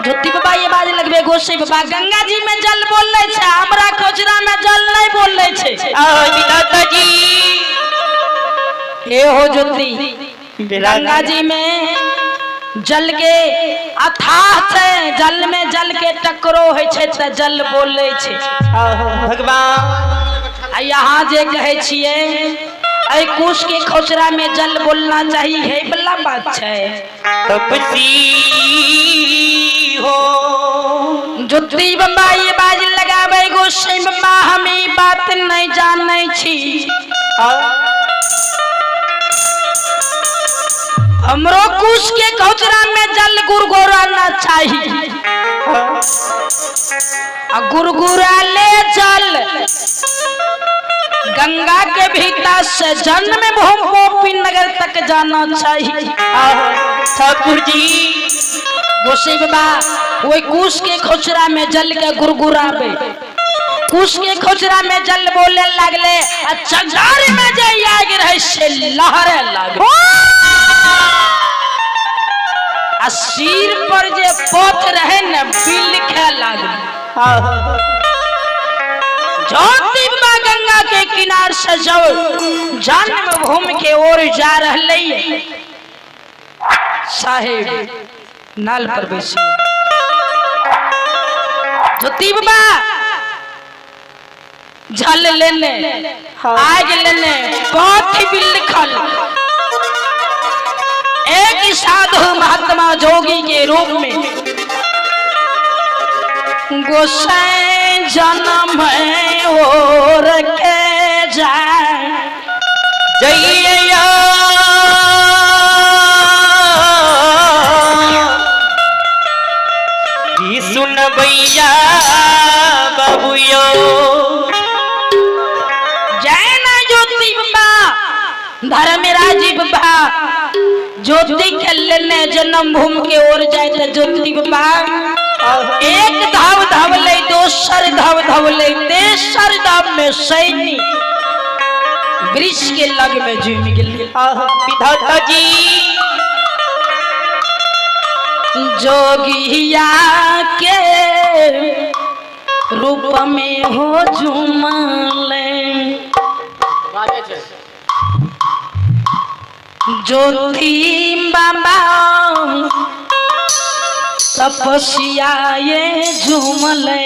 ज्योति बाबा ये बाज लगबे गोसाई बाबा गंगा जी में जल बोल छै, हमरा खोचरा में जल नहीं बोल छै। विधाता जी। हे हो ज्योति, गंगा जी में जल के अथाह छै, जल में जल के टकरो होइ छै तऽ जल बोलै छै। भगवान आ यहाँ जे कहै छियै एहि कुश के खोचरा में जल बोलना चाही, हे बला बात छै। तपसी हो ज्योति बाबा ये बाज लगाबै गोसाई बाबा, हम ई बात नहीं जानै छी। हमरो कुश के खोचरा में जल गुरगुराना चाही, आ गुरगुरा ले जल गंगा के भीतर से जन्म भूमि गोपी नगर तक जाना चाहिए। ठाकुर जी। गोसाई बाबा वही कुश के खोचरा में जल के गुरगुराबे, कुश के खोचरा में जल बोले लागले आ चंगार में जे आग रहे से लहरे लागले, आ सिर पर जे पथ रहे न बिलखे लागले। ज्योति बाबा गंगा के किनार से जाओ जन्म भूमि के ओर जा रहले, साहेब नाल पर बैसी ज्योति बाबा जल लेने आग लेने पथ भी लिखल एक साधु महात्मा जोगी के रूप में गोसाई जन्म और के जाए जइया की सुनबैया बाबूयो। जय ना ज्योति बाबा धर्मराजी बाबा ज्योति के लेने जन्म भूमि के ओर जाए तो ज्योति बाबा एक धाव धावले, दोसर धाव धावले, तेसर धाव में सैनी वृक्ष के लग में जुम गेल। विधाता जी। जोगिया के रूप में हो झुमले ज्योति बाबा तपस्या ये झुमले।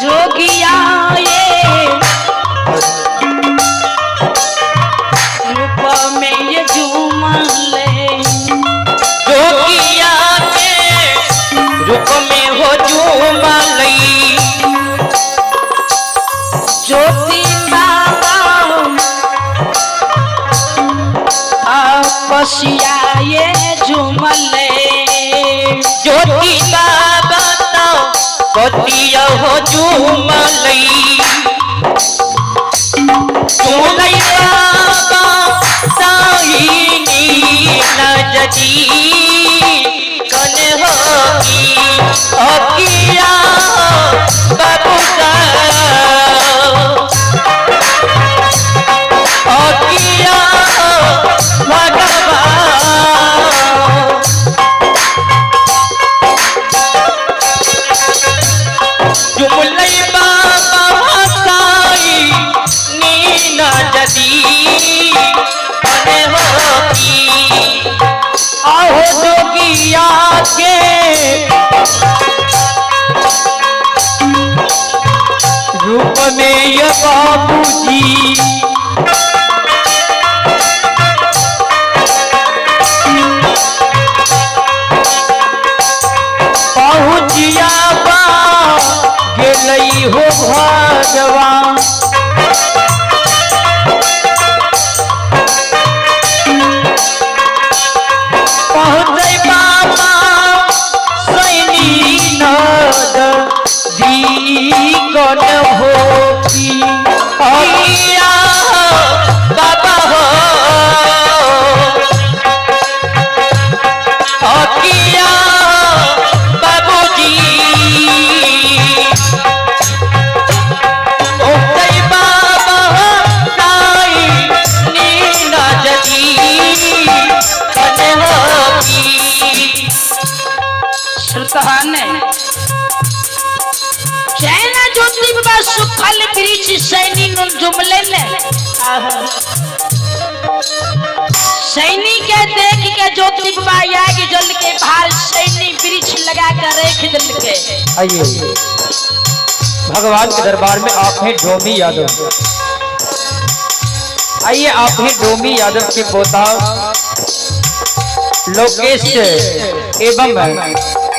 जोगिया ये रूप में ये झूमले, जोगिया के रूप में हो झूमलई, ज्योति बाबा तपस्या ये झूमले, ज्योति बाबा तो पतिया हो झूमलई, झूमलई बाबा साईनी नजदी कन होगी अकिया बाबू सा अकिया भगवान। जुमलई बाबा साई नीना जदी बने होती। आहो जोगिया के रूप में ये बाबूजी, पहुँचिया बा गेलई हो भगवान। पहुँचै बाबा सैनी नद दीगन होती। अकिया तहन चैना ज्योति बाबा सुखल वृक्ष सैनी नुन जुमले ने सैनी के देख के ज्योति बाबा आग जल के भार सैनी वृक्ष लगा कर रख दिल के। आइए भगवान के दरबार में आप हैं डोमी यादव। आइए आप हैं डोमी यादव के पोता लोकेश एवं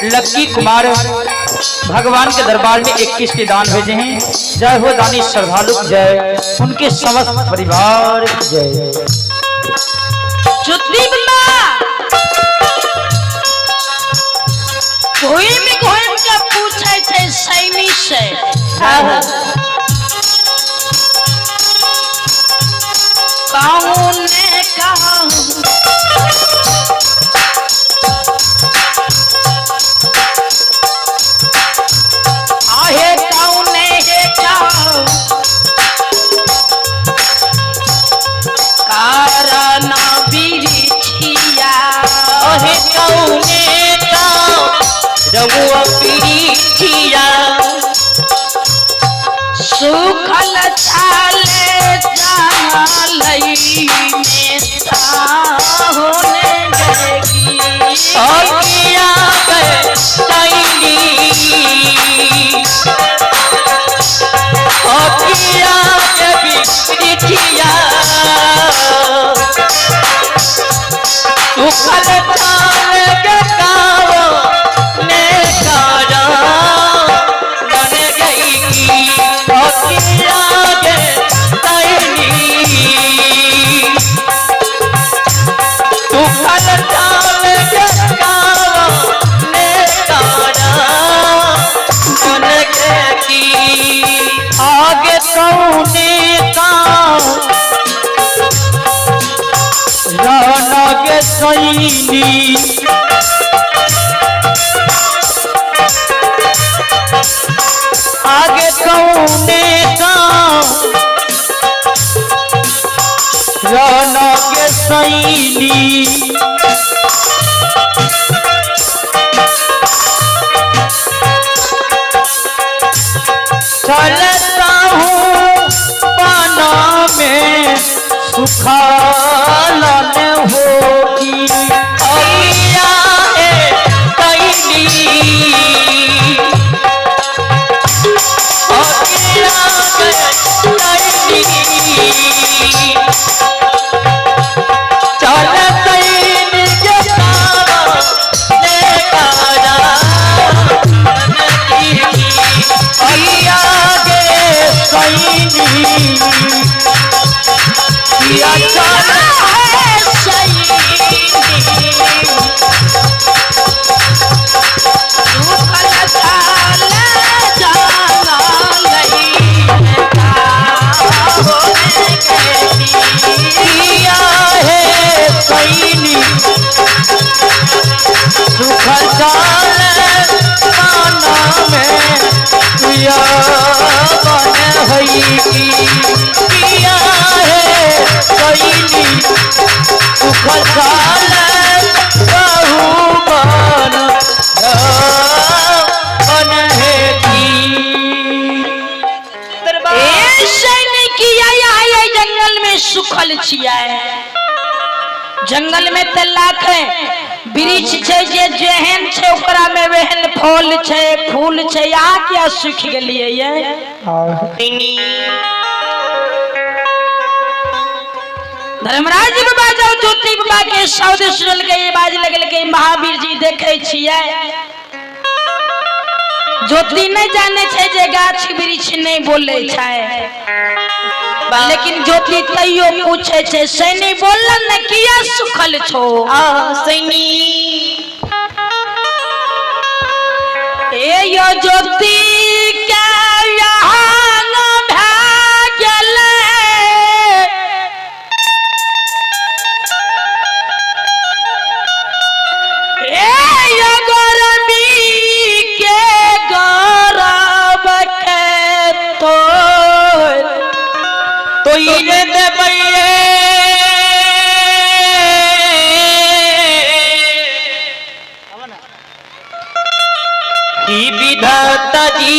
लक्की कुमार भगवान के दरबार में 21 के दान भेजे हैं। जय हो दानी श्रद्धालु जय, उनके समस्त परिवार की जय। ज्योति बाबा घूम घूम के पूछे छे सैनी से कौन कहूँ आहे कौन हे कहूँ कारण बिरिछिया अहे कौने का रमुआ पीछिया सुखल छाले जालई में होने गई। अगिया गए सैनी अगिया के बिछिया सुखल छाल के कावो ने कारा बन गई की अगिया के सैनी सुखल छाल के कावो ने कारा बन गई की। आगे कौने का राणा के सैनी आगे कौने का राणा के सैनी चलता हूँ पाना में सुखालन होगी। अगिया है कैली अगिया कैली चल सैन के कावा ने कारा अगिया गे सैनी किया चल है सैनी सुखल छाले जालई में होने गई। किया है सैनी सुख चाल पाना में किया बन हई की। किया है सैनी सुख चाल बहु बन बन है की। ए सैनी किया आया जंगल में सुखल छिया जंगल में त लाख है वृक्ष छै जे जेहन छै ओकरा में वेहन फल छै फूल छै, यहाँ किया सुखि गेलियै ये? धर्मराज बाबा जब ज्योति बाबा के शब्द सुनल के बाज लगल के महावीर जी देखे छियै ज्योति नहीं जाने छै जे गाछ वृक्ष नहीं बोले छै, लेकिन ज्योति तैयो पूछे छै सैनी बोलल ने किया सुखल छो? सैनी ए यो ज्योति के यहाँ भए गेलै ए यो गरमी के गरब के तोर तो ये देबैये जी।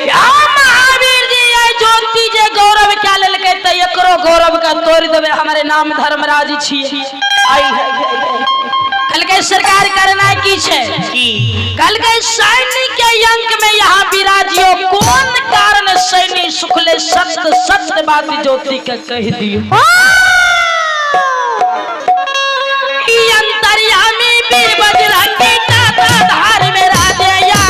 या महावीर जी ये ज्योति जे गौरव क्या लेलकै त एकरो गौरव का तोड़ देबे, हमारे नाम धर्मराज छियै। आई हाय हाय हाय। कहलकै सरकार करना की छै? की? कहलकै सैनिक के अंक में यहाँ विराजियो, कोन कारण सैनिक सुखले, सत्य सत्य बात ज्योति के कह दियो। ई अंतर्यामी वीर बजरंगी दाता धार में राजया,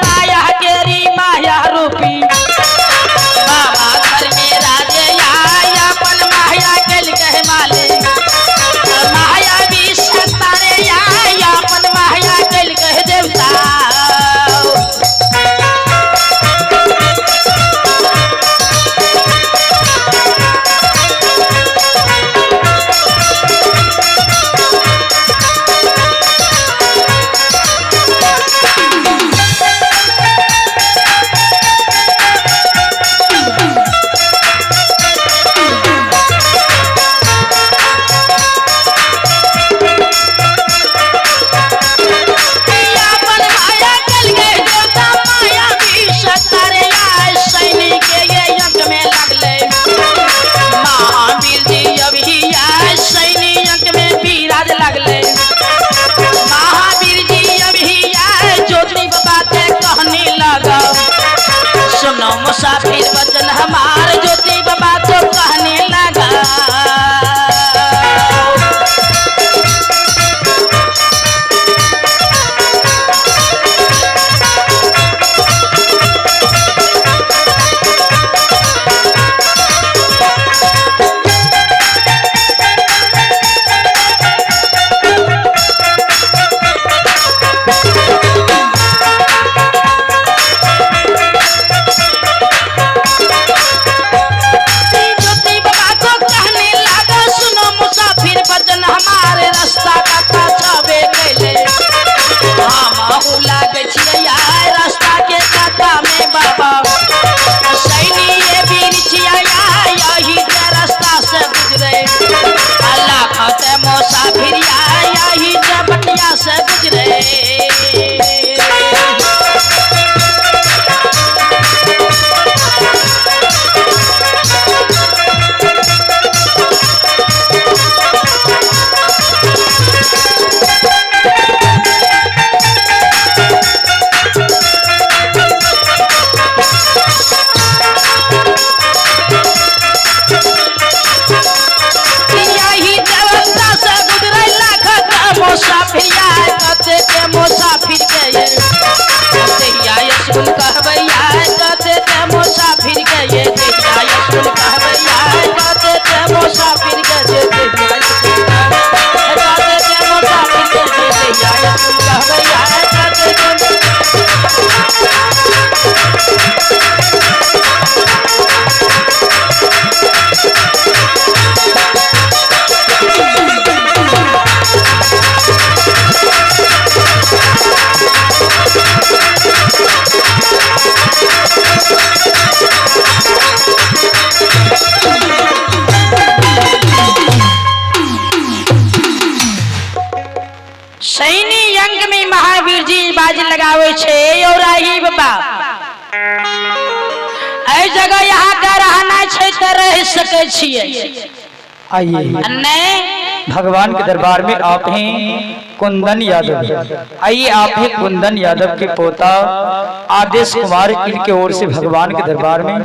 माया केरी माया रूपी बाबा घर में राजया, अपन माया केल कह माले माया भी सतारे या, अपन माया केल कह देवता। अपन माया कल गए देवता माया भी सतारे आए, सैनिक के ये अंक में लगले महावीर जी अभी आए, सैनिक अंक में विराज लगले महावीर जी अभी आए। ज्योति बाबा ते कहने लगा, सुनो मुसाफिर वचन हमार, ज्योति बाबा तो कहने लगा। ज्योति बाबा को कहने लगा, सुनो मुसाफिर वचन हमारे, रास्ता का छबे कैले हम लागे छियै आय, रास्ता के काता में बाबा सैनी ये वीर छियै आय, यही जे रास्ता से गुजरे अल्लाह खते मुसाफिर आय, यही जे बटिया से गुजरे। यही देवता से गुजरे लाख मुसाफिर आय, कते के मुसाफिर के ये जहिया यशगुन कहबै आय, कते के मुसाफिर के ये जहिया यशगुन कहबै आय, कते के मुसाफिर के ये जहिया यशगुन कहबै, कते के मुसाफिर के ये जहिया यशगुन कहबै आय, कते के। सैनी अंग में महावीर जी बाज लगावे छे और राही बाबा, एहि जगह यहाँ के रहना छै तऽ रह सकै छियै। आइए नहीं भगवान के दरबार में आप हैं कुंदन यादव। आइए आप हैं कुंदन यादव के पोता आदेश कुमार, इनके ओर से भगवान के दरबार में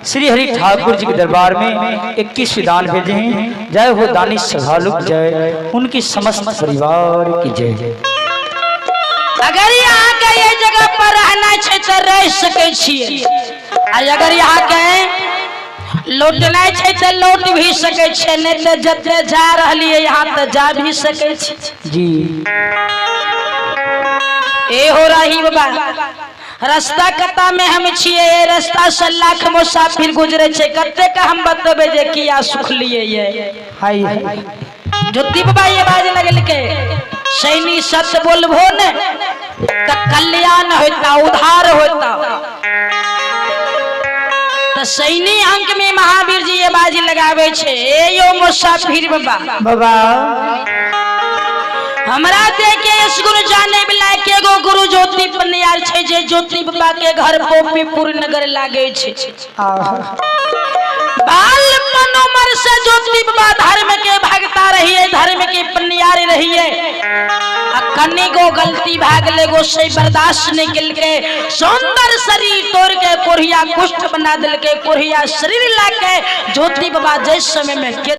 श्री हरि ठाकुर जी के दरबार में 21 दान भेजे हैं। जय हो दानी श्रद्धालु जय, उनकी समस्त परिवार की जय। अगर यहाँ के ये जगह पर रहना छै तऽ रह सकै छियै, आ अगर यहाँ के लौटना छै तऽ लौट भी सकै छियै, नहीं तऽ जते जा रहलियै यहाँ तऽ जा भी सकै छी। जी ए हो रही बाबा, रास्ता कत्ता में हम छियै, ए रास्ता से लाख मुसाफिर गुजरे छै, कते के हम बतेबै जे किया सुखलियै ये। हाय हाय। ज्योति बाबा ये बाजे लगलकै, सैनी सत्य बोलबो ने त कल्याण होता, उद्धार होता। त सैनी अंक में महावीर जी ये बाजी लगावे छे, ए यो मुसाफिर बाबा बाबा हमरा देखे इस गुरु जाने वाला के एगो गुरु ज्योति पनियार छै जे ज्योति बाबा के घर गोपीपुर नगर लागे छै। बालपन उम्र से ज्योति बाबा धर्म के भगता रहिए, धर्म के पनियार रहिए। आ कनी गो गलती भाग ले गो से बर्दाश्त नहीं केलके, सुंदर शरीर तोड़ के कोढ़िया कुष्ठ बना दिलके, कोढ़िया शरीर लाके ज्योति बाबा जै समय में के